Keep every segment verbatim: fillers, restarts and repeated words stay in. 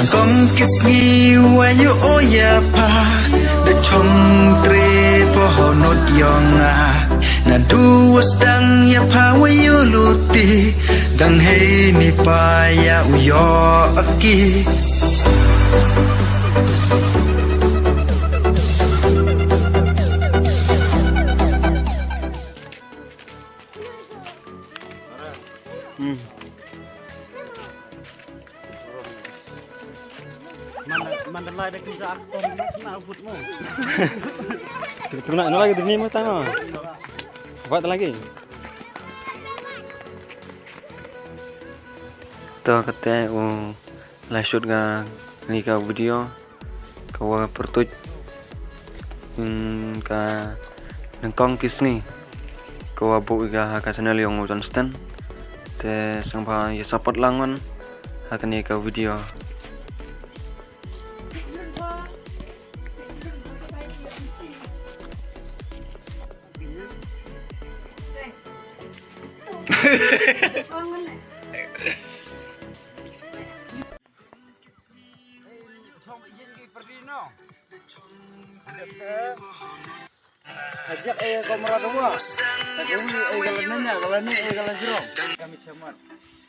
Kong ki sngi wa ïoh ïa pha, da chong tre pohonot ïong nga. Naduh wa sdang ïa pha wa ïoh luti, dang hei ni pa ïa u ïoh aki. Hmm. Mandalay da kynja ak tong na kena abut mo. Tuna na lagi demi mo tama. Wat lagi. To kate u la shoot ga ni ka video. Ka wa pyrtuit, hmm, ka nyngkong ki sngi. Ka wa buh ïa ka ha ka channel yong u Johnston. Te sngewbha ïa support lang wan ha kane ka video. Ajak eh kamera dua. Tapi ini eh kalau nanya, kalau ni eh kalau jerong. Kami semat.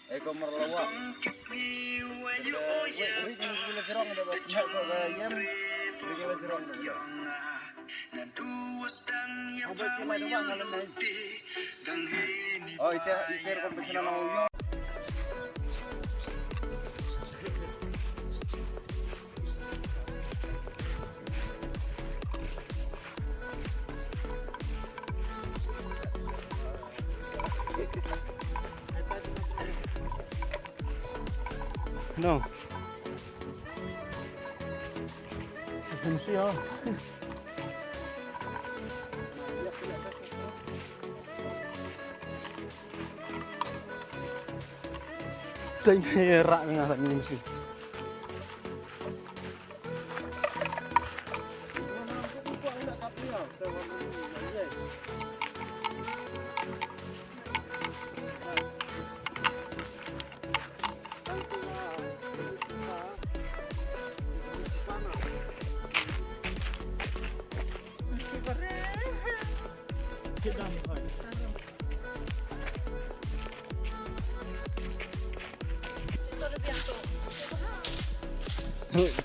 Eh kamera lawa. Wait, wait, ini kalau jerong ada buat. Nak kau gayam. Ini kalau jerong ada buat. Oh, ite, ite rupa besi nama uyong. No. Fungsi ya. Teng rak nga rak ngin si.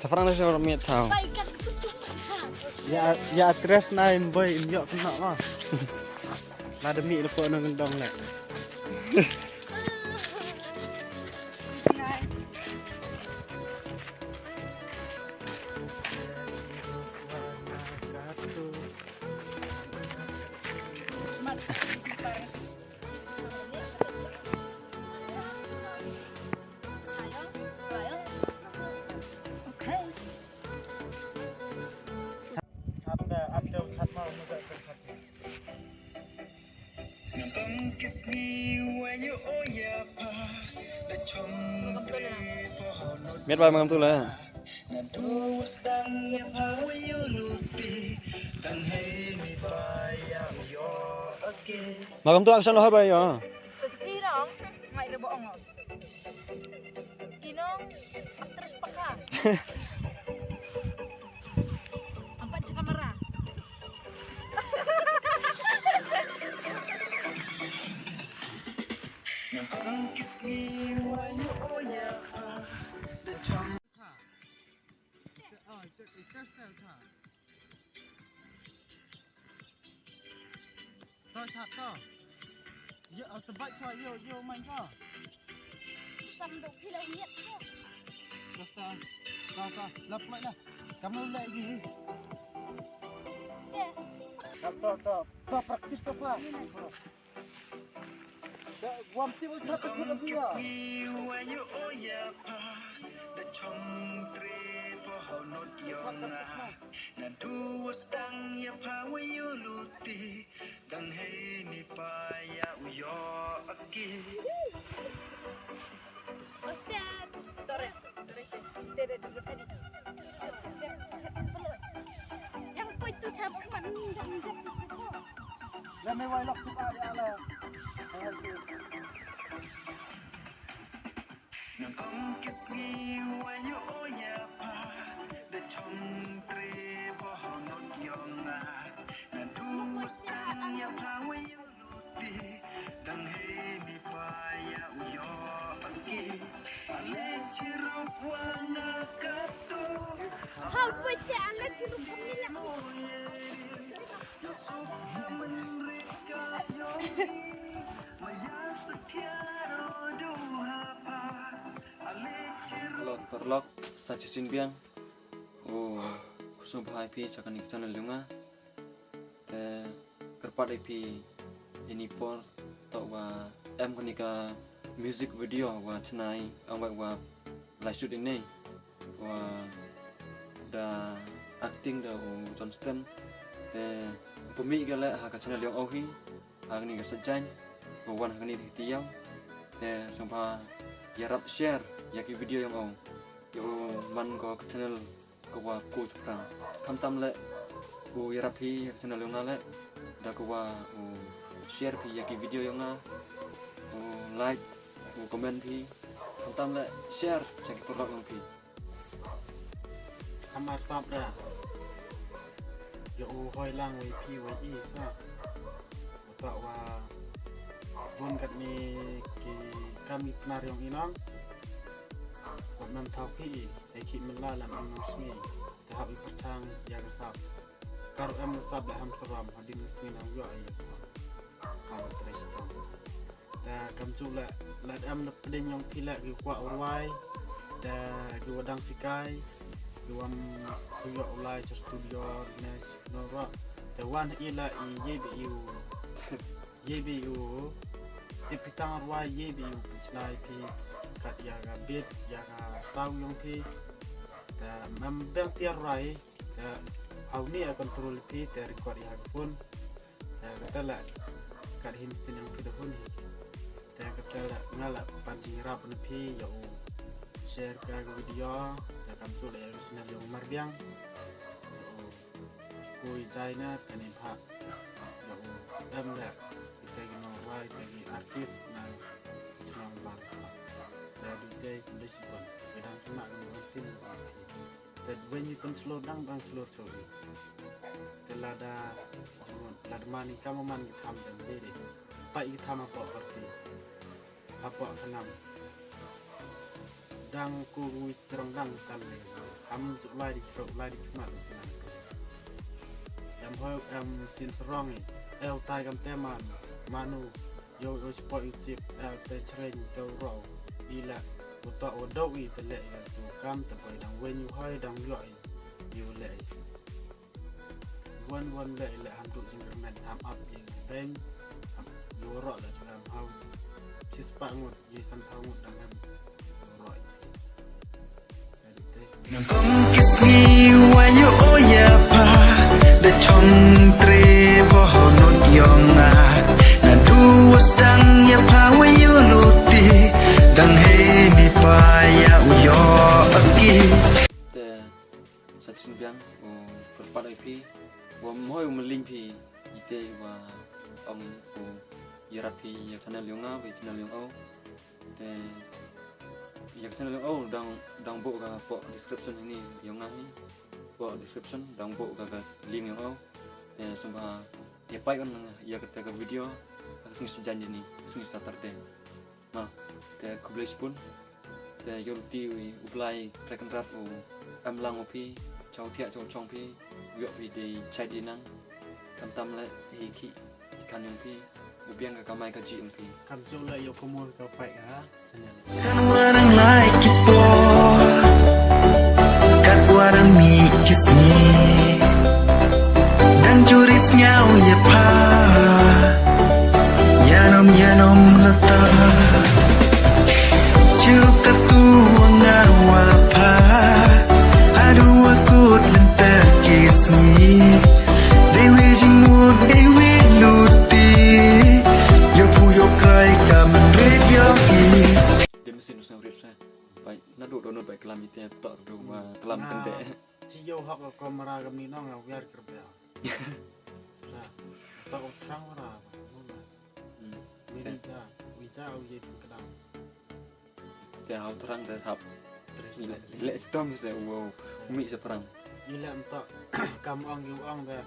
Safran na shor miet thaw. Ya, ya tres na im boy im yok kena ma. Na demi lepo na ngendong le. Miet ba mangam tu la. Mangam tu action lo ha ba ya. Terus pi dong, mai le bohong. Inong, terus peka. Empat sa kamera. To sat to. Yo, to bai chwa yo, yo man ko. Sam dok phi la ngiat ko. To, to, to, to, lap mai la. Kamu lagi. Ya. To, to, to, to practice apa? Guam ti mo sa ko na biya. Nang kong ki sngi wa ïoh ïa pha, da chong tre ba ha not ïong nga. Naduh stang ïa pha wa ïoh luti, dang hei mi pa ïa u ïoh aki. Ale chirup wa nga katu. How much ale chirup wa nga? Lok, paralok, sa shisien biang. Oh, khublei shibun ïa phi sha kane ka channel jong nga. Te kyrpad ïa phi ïa ini por to wa em kane ka music video wa chna ïa nga wa lai shoot ïa nga. Wa da acting da u Johnston. Te pynmih ka leh ha ka channel jong u hi, ha kane ka Saitjaiñ, ko wan ha kane ka Hiti Yaw. Te sngewbha ïarap share ïa ki video jong u. Ïa u man ko ka channel ko wa ko chukra. Khamtam leh u ïarap hi ïa ka channel jong nga leh, da ko wa u share phi ïa ki video jong nga, u like, u comment phi. Khamtam leh share sha ki paralok jong phi. Khamar sap da ïa u hoi lang wei phi wei i sa. Uta wa bun katne ki kam ki pnar jong i nong. Wat nam thaw ki i, te ki mynla lam am nong sngi. Te hap i pyrchang ïa ka sap. Kar em ka sap da ham saram, hadien ka sngi nang ïoh i. Kam trei stom. Te kam shu leh, leh em da pdeng jong phi leh ki kwah u rwai. Te ki wa dang sikai, ki wa ïoh u lai cha studio, ne no ro. Te wan i leh i ye bi u, ye bi u. Te phi tang rwai ye bi u pynchna ïa phi kat ïa ka beat, ïa ka sound jong phi. Te mem beng tiar rwai, te hau ni a control phi, te record ïa ka phone. Te kata la kat hi machine jong phi da hun hi. Te kata la nga la pan jingïarap na phi ïa u share ka video, ïa kam shu la ïa ka channel jong Marbiang. Ïa u Kui China kane pha. Ïa u em la kita ki nongrwai, kita ki artist na chnong Bar. Ïa du te kynda shibun. Ïa dang kynda ka nongrwai tin. Te wen i pynslur dang dang slur sori. Te lada, lada man i kam man ki tham dang dei dei. Pait ki tham hapoh party. Hapoh ka nam. Dang ko wi trong dang kan dei. Ham juk lai di trong lai di khmat di khmat. Em hoi em sin sarong i. Eu tai kam te man. Manu. Yo yo spot i chip. Eu te chreng te ro. I la. Ko to o do i te le i la tu kam te poi dang wen yu hoi dang yo i. Yu le i. Wan wan le le ham tu jingkyrmen ham ap ïa beng ham ïa ro le jingkyrmen ham. Chispah ngut ïa san phaw ngut dang ham ro ïa. Nang kong ki sngi wa yu o ïa pha da chong tre ba ho not yong nga. Naduh wa sdang ïa pha wa yu luti dang hei mi pa ïa u yo aki. Te sa shisien biang u kyrpad ïa phi, wa mhoi u mling phi ite wa ong u ïarap phi ïa channel yong nga, ïa channel yong o. Te ïa channel yong o dang dang buh ka hapoh description ni yong nga hi. Hapoh description dang buh ka, ka link yong o. Te sngewbha ïa peit wan ïa kata ka video ka sngi Saitjaiñ ni, ka sngi Saturday. Nga te khublei shibun. Te ïa u ti u Blai Kynrad u em lang u phi, chaw thiah chaw chong phi, ïoh phi dei chai dei nang. Tam tam le hi ki kan yong phi, u biang ka kamai ka ji yong phi. Kam jong le ïoh kumur ka pai ha. Kan warang lai ki por, kan warang mi ki sngi. Dang juri sñiaw ïa pha. Ïanom ïanom lata. Chirup katu wa nga wa pha. Haduh wa kut lynter ki sngi. Dei wi jingmut dei wi luti. Ïa pu ïa krai kam rit ïa i. Dei mesti nus nang rit sa. Bai naduh download bai klam ite tok ruh ma klam tende. Ci ïoh hok ka kamera ka mi nong a wiar kerbel. Sa. Tok u trang ra. Mini ja, wi ja u ye tu kedang. Te hau thrang te hap. Leh stom se wow. Umi se thrang. Ila em to kam ong yu ong da.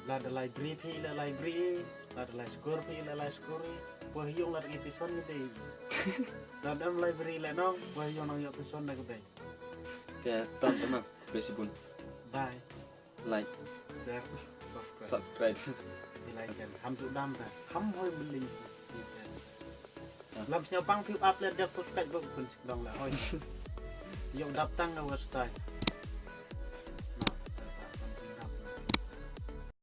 La da library phi la library, la da lai school phi la lai school. Poi yung la da ki tuition ni dei. La da em library la nong, poi yung nong yok tuition na ka dei. Te tam te mang. Besibun. Bye. Like. Share. Subscribe. Subscribe. Di like kan. Ham tu dam ta. Ham hoi beling. Lam sñiaw pang phi up le dep subscribe bok kun sik dong la hoi. Yok dap tang na wastai.